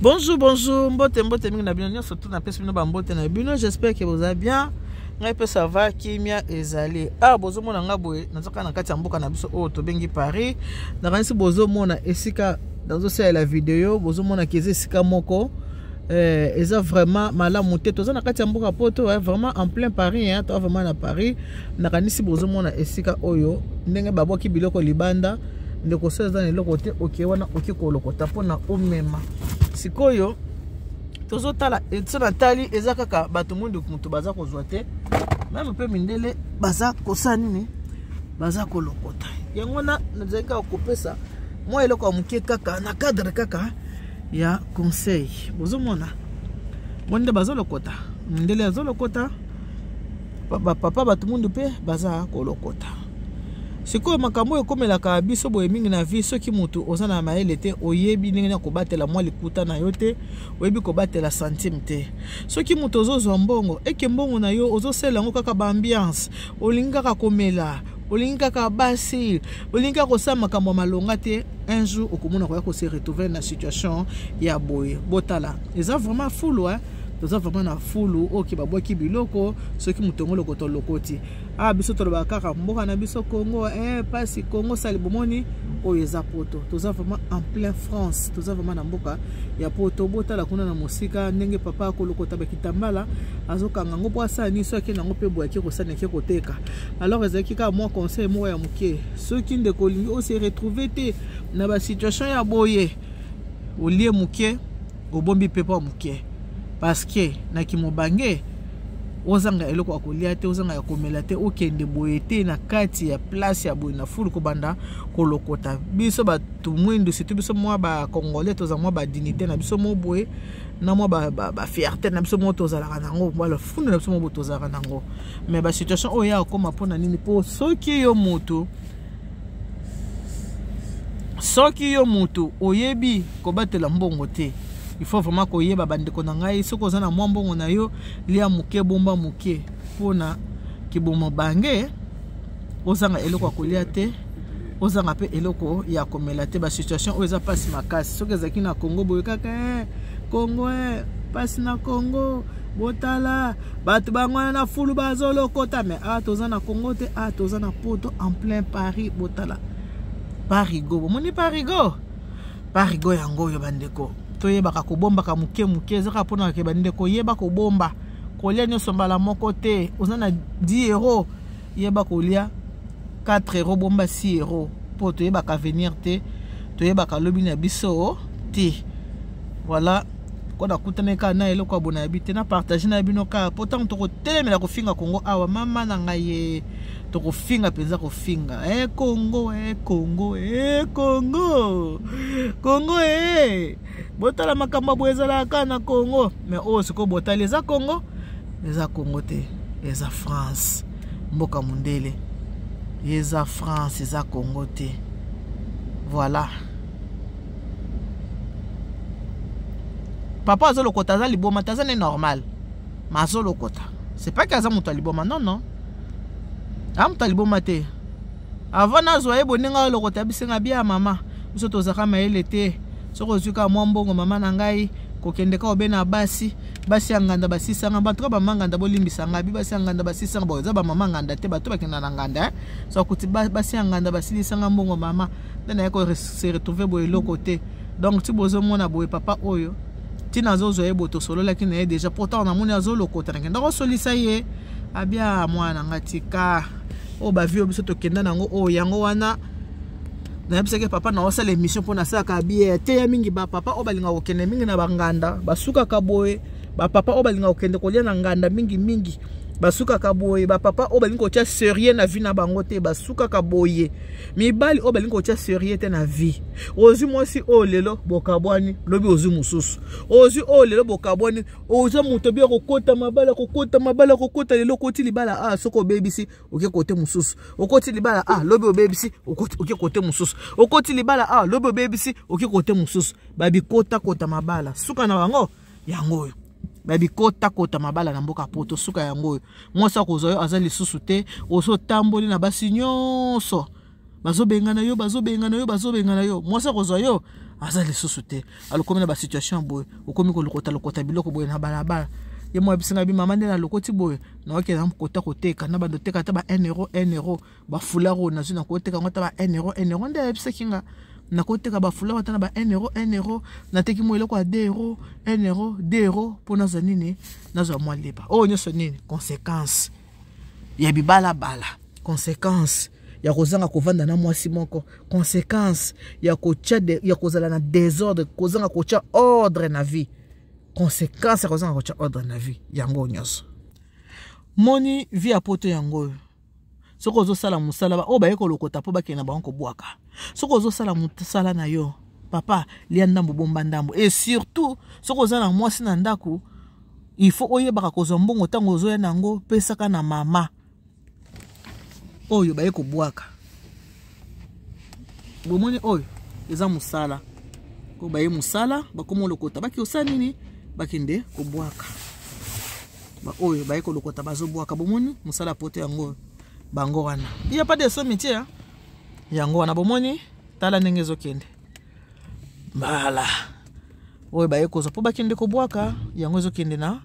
Bonjour, bonjour, mbote, mbote mingi na bino nyonso tout napesi bino bambote na bino. J'espère que boza bien. Ngai mpe ça va, kimia ezali. Ah, bozomona ngai boye, naza kaka na kati ya mboka na biso oyo tobengi Paris. Nakanisi bozomona esika nazosalela video, bozomona ke eza esika moko eza vraiment malamu te. Toza na kati ya mboka poto, vraiment en plein Paris, hein, toza vraiment na Paris. Nakanisi bozomona esika oyo ndenge babwaki biloko libanda. Ndeko so eza na eloko te, oke wana oke kolokota mpona omema. Sikoyo tozotala so natali eza kaka bato mwindu moto baza kozwa te, meme mpe mindele baza kosala nini, baza kolokota yango wana. Nazali kaka kopesa mwa eloko ya moke kaka na cadre kaka ya conseil. Bozomona bonde bazolokota, mindele azolokota, bapapa bato mwindu mpe baza kolokota. Sikoyo makambo oyo ekomelaka biso boye mingi na vie, soki motu oza na mayele te, oyebi ndenge na kobatela mwa likuta na yo te, oyebi kobatela centime te. Soki moto ozozwa mbongo, eke mbongo na yo ozosalela yango kaka ba ambiance, olingi kaka komela, olingi kaka basi, olingi kaka kosala makambo ya malonga te, un jour okomona koya kose retrouver na situation ya boye. Botala, eza vraiment fulu, hein? Toza vraiment na fulu oyo ke babwaki biloko. Soki moto yango lokota lokoti, ah, biso tolobaka kaka mboka na biso Congo, pasi Congo sali. Bomoni oyo eza poto, toza vraiment en plein France, toza vraiment na mboka ya poto. Botala kuna na mosika ndenge papa akolokota bakitambala, azokanga yango mpo asala nini? So akende yango mpe boye, ake kosala, ake koteka. Alors ezalaki kaka mwa conseil moko ya moke. Soki ndeko olingi ose retrouver te na basituation ya boye, olie moke, obombi mpe mpo moke, parce que na kimobange ozanga eloko ya kolia te, ozanga ya komela te, okende boye te na kati ya place ya boye na fulu kobanda kolokota. Biso bato mwindu, surtout biso mwa bacongolais, toza mwa badignité na biso mo boye na mwa bafierté na biso mo tozalaka nango, wala fundu na biso mo boye tozalaka nango. Mais basituation oyo ya okóma mpona nini? Mpo soki yo motu oyebi kobatela mbongo te, il faut vraiment koyeba, bandeko na ngai, soki oza na mwa mbongo na yo, lia moke, bomba moke, mpona kiboma bange ozanga eloko ya kolia te, ozanga mpe eloko ya komela te. Basituation oyo eza mpasi makasi. Soki ezalaki na Congo boye kaka, Congo, mpasi na Congo, botala bato bango wana na fulu bazolokota. Mais awa toza na Congo te, awa toza na poto, en plein Paris. Botala Parigo, bomoni Parigo, Parigo yango oyo. Bandeko, toyebaka kobombaka moke moke, ezaka mpona ke bandeko yeba kobomba, kolia nyonso mbala moko te. Oza na 10 euro, yeba kolia 4 euro, bomba 6 euro, mpo toyebaka avenir te, toyebaka lobi na biso te. Voilà ko nakutani kaka na eloko ya bona yebi te, na partage na bino kaka, mpo ntango tokotelemela kofinga Kongo awa, mama na ngai ye, tokofinga mpenza kofinga. Kongo, Kongo, Kongo, Kongo, botala makambo boye ezalaka kaka na Kongo. Mais oyo sikoyo botali, eza Kongo? Eza Kongo te, eza France, mboka mondele. Eza France, eza Kongo te. Voilà, papa azolokota, aza liboma te, aza ne normal, ma azolokota. C'est pas que aza moto ya liboma, non, non, aza moto ya liboma te. Avant nazwa ye boye, ndenge alokota, bisenga bia mama, biso tozalaka mayele te. Soki ozwi kaka mwa mbongo, mama na ngai, kokende kaka obe na basi, basi ya nganda basisanga bato kaka. Bama nganda, bolimbisa ngai, bi basi ya nganda basisanga. Bon, eza bamama nganda te, bato bakenda na nganda, eh? So akuti basi ya nganda basilisanga mbongo, mama, nde naye se retrouver boye, eloko te. Donc ti bozomona boye, papa oyo, ntina azozwa ye boye, tosololaki na ye déjà. Pourtant namoni azolokota, nakenda kosolisa ye, abia mwana na nga, tika oyo bavie oyo biso tokenda nango oyo. Yango wana nayebisaki papa na osala émission, mpo nasalaka bie teya mingi. Bapapa oyo balingaka kokende mingi na banganda basukaka boye. Bapapa oyo balingaka kokende kolia na nganda mingi mingi basukaka boye. Bapapa oyo balingi kotia sérieux na vie na bango te basukaka boye. Mibali oyo balingi kotia sérieux te na vie, ozwi mwasi oyo lelo, bokabwani, lobi ozwi mosusu, ozwi oyo lelo, bokabwani. Oza moto bia kokota mabala, kokota mabala, kokota lelo, okoti libala, ah, soki obebisi, oke kote mosusu. Okoti libala, ah, lobi obebisi, oke kote mosusu. Okoti libala, ah, lobi obebisi, oke kote mosusu. Babikotakota mabala, suka na bango yango oyo. Babikotakota mabala na mboka poto, suka yango oyo. Mwasi akozwa yo aza lisusu te, osotamboli na basi nyonso, bazobengana yo, bazobengana yo, bazobengana yo. Mwasi akozwa yo Aza lisusu te. Alokomi na basituation boye, okomi kolokota lokota biloko boye na balabala. Ye mwa bisinga bi mama nde nalokoti boye, naokende na kota koteka na bando teka ata ba 1 euro 1 euro, bafoulard oyo nazwi nakoteka yango ata ba 1 euro 1 euro. Nde ayebisaki nga nakoteka bafoulard ata na ba 1 euro 1 euro, nateki mwa eloko ya 2 euro 1 euro 2 euro mpo nazwa nini, nazwa mwa lipa. Oyo nyonso nini? Conséquence ya bibalabala, conséquence ya kozanga kovanda na mwasi moko, conséquence ya kotia ya kozala na désordre, kozanga kotia ordre na vie, conséquence ya kozanga kotia ordre na vie. Yango nyonso moni vie ya poto yango oyo. Soki ozosala mosala, oyo baye kolokota mpo bakende na bango kobwaka. Soki ozosala mosala na yo, papa, lia ndambo, bomba ndambo. Et surtout soki oza na mwasi na ndako, il faut oyebaka kozwa mbongo. Ntango ozoya na yango, pesaka na mama. Oyo baye kobwaka, bomoni, oyo eza mosala oyo baye mosala, bakoma olokota, baki osala nini? Bakende kobwaka. Oyo baye kolokota, bazobwaka. Bomoni mosala poto yango bango wana. Il y a pas de sot métier, hein? Yango wana bomoni, tala ndenge ezokende. Mbala oyo baye kozwa mpo bakende kobwaka, yango ezokende na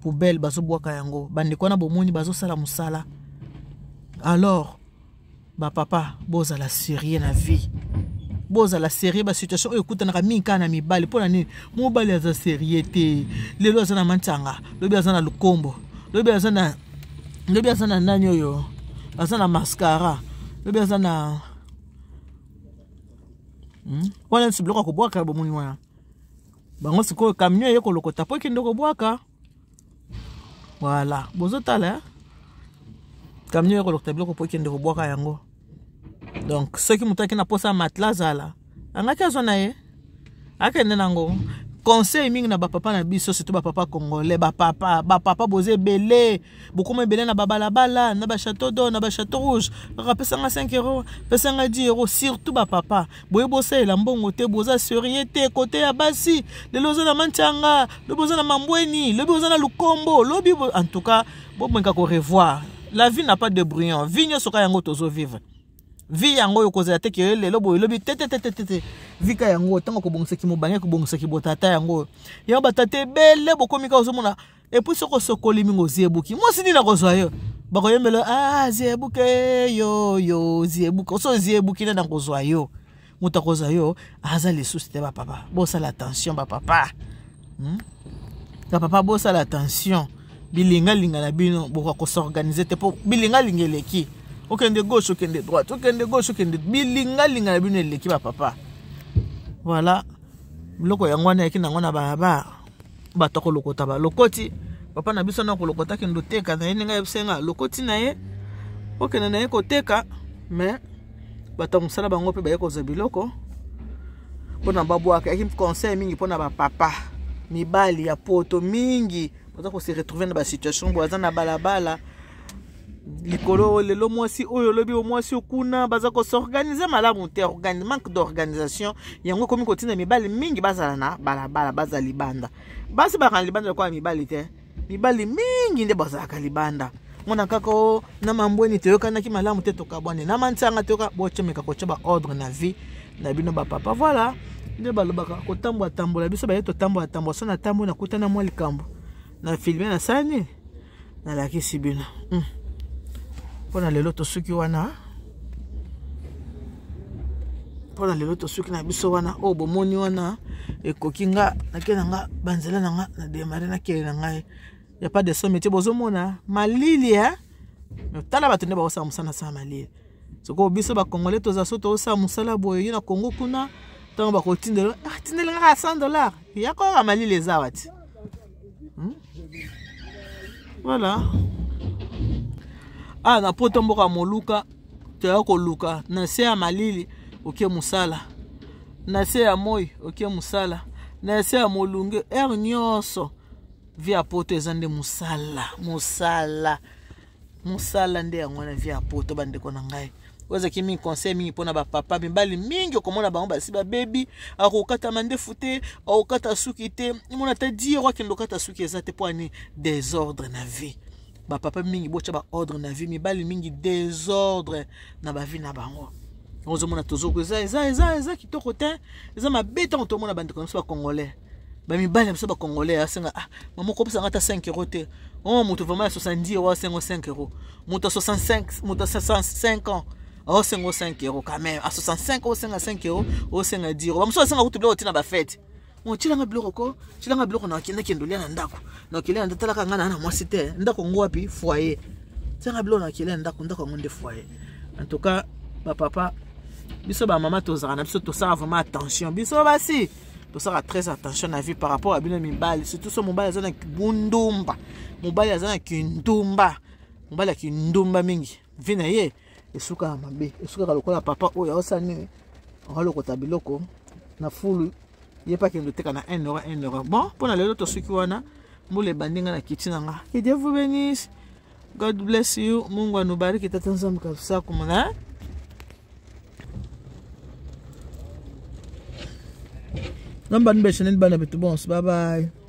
poubelle, bazobwaka yango. Bandeko wana bomoni bazosala mosala. Alors bapapa, bozala sérieux na vie, bozala sérieux. Basituation oyo ekutanaka mingi kaka na mibali. Mpo na nini mobali aza sérieux te? Lelo aza na mantianga, lobi aza na lukombo, lobi aza na nani oyo, aza na mascara, lobi aza na Wana nyonso biloko ya kobwaka. Bomoni wana bango sikoyo, camion eye kolokota mpo ekende kobwaka. Voilà, bozotala camion eye kolokota biloko mpo ekende kobwaka yango. Donc soki moto aki na posa ya matelas, azala angaki azwa na ye, akende nango. Conseil mingi na bapapa na biso, surtout bapapa congolais. Bapapa, bapapa, boza ebele, bokoma ebele na babalabala, na bachâteau d'eau, na bachâteau rouge, kaka pesanga 5 euro, pesanga 10 euro. Surtout bapapa, boye bosalela mbongo te, boza sérieux te kote ya basi. Lelo oza na mantianga, lobi oza na mambweni, lobi oza na lukombo, lobi. En tout cas, bomeka korevoir. La vie n'a pas de brouillon. Vie nyonso ka yango tozovivre, vie yango oyo kozala te ke lelo boye, elobi te te te te te. Vie ka yango, ntango kobongisaki mobange, kobongisaki botata, yango yango batata ebele bokomi kaka ozomona. Et puis soki osokoli mingi, oziebuki, mwasi nini akozwa yo? Bakoyembela: "Ah, ziebuke yo, yo ziebuke." So oziebuki, nde nakozwa yo? Moto akozwa yo aza lisusu te. Bapapa, bosala attention. Bapapa, Bapapa, bosala attention. Bilingalinga na bino, bokoka kos'organiser te, mpo bilingalinga eleki. Okende gauche, okende droite, okende gauche, okende, bilingalinga na bino eleki, bapapa. Voilà, biloko yango wana eyaki nango na balabala, bato akolokota, balokoti. Papa na biso na kolokota, akende oteka na ye ndenge ayebisenga, lokoti na ye, okende na ye koteka. Mais bato ya mosala bango mpe baye kozwa biloko mpona babwaka. Yaki conseil mingi mpona bapapa mibali ya poto mingi baza kose retrouver na basituation boye, aza na balabala likolo. Lelo mwasi oyo, olobi mwasi okuna, baza kos'organiser malamu te. Manque d'organisation yango ekomi kotinda mibali mingi bazala na balabala, baza libanda. Basi bakana libanda lokola mibali te. Mibali mingi nde bazalaka libanda. Mona kaka o na mambweni, toyokanaki malamu te, tokabwane na mantianga, toyoka. Bocomeka kotya baordre na vie na bino, bapapa. Voilà nde balobaka kotambola tambola. Biso baye totambola tambola. So natambola, nakutana mwa likambo na filme, nasala nini? Nalakisi bino. Mpona lelo tosuki wana. Mpona lelo tosuki na biso wana. Oyo bomoni wana ekoki nga nake na nga banzela na nga na démarrer, nakele na ngai. Ya pas de sot métier. Bozomona malili e, tala bato nde bakosala mosala na sala malili. Sikoyo biso bacongolais toza so tozosala mosala boye. Yo na Congo kuna, ntango bakotindela, ah, tindela kaka 100 dollar, ya koyoka malili eza wati. Voilà. Ah, na poto, mboka moluka, toya koluka na se ya malili, oke mosala na se ya moi, oke mosala na se ya molunge, heure nyonso. Vie ya poto eza nde mosala, mosala, mosala nde yango wana vie ya poto. Bandeko na ngai, oyo ezalaki mingi conseil mingi mpona bapapa mibali mingi. Okomona bango basi babebi, akokata mandefu te, akokata suki te, mona ata 10 euro akende okata suki eza te. Mpo ani? Désordre na vie. Bapapa mingi, botya baordre na vie. Mibali mingi, désordre na bavie na bango. Ozomona tozoko eza eza eza eza kitoko te, eza mabe ntango tomona bandeko na biso bacongolais, bamibali na biso bacongolais asenga, ah mama, okopesa nga ata 5 euro te? Oh, moto vraiment ya 70 euro asengo 5 euro, moto ya 65, moto ya 65 ans aosenga 5 euro quand même. A 65 osenga 5 euro, osenga 10 euro. Bamosusu asenga kutu biloko ntina bafete. Otilanga biloko ko tilanga biloko na nakende olia na ndako, na okelia na talaka ngai na mwasi te. Ndako ngo wapi? Foyer. Tianga biloko na okelia na ndako, ndako yango nde foyer. En tout cas, bapapa, biso bamama tozalaka na biso, tosala vraiment attention. Biso basi tosala très attention na vie par rapport à bino mibali, surtout so mobali aza na bundumba, mobali aza na kindumba, mobali ya kindumba mingi, vie na ye esukaka mabe, esukaka lokola papa oyo aosala nini, aolokota biloko na fulu, ye mpe akende oteka na 1 euro, 1 euro. Bon, mpo na lelo tosuki wana. Mbula ebandi, nga na kiti na nga. Que Dieu vous bénisse, God bless you, Mungu anubariki, tata Nzambe kabisa kumuna. Namba nibeshe nini bana betu bonso. Bye bye.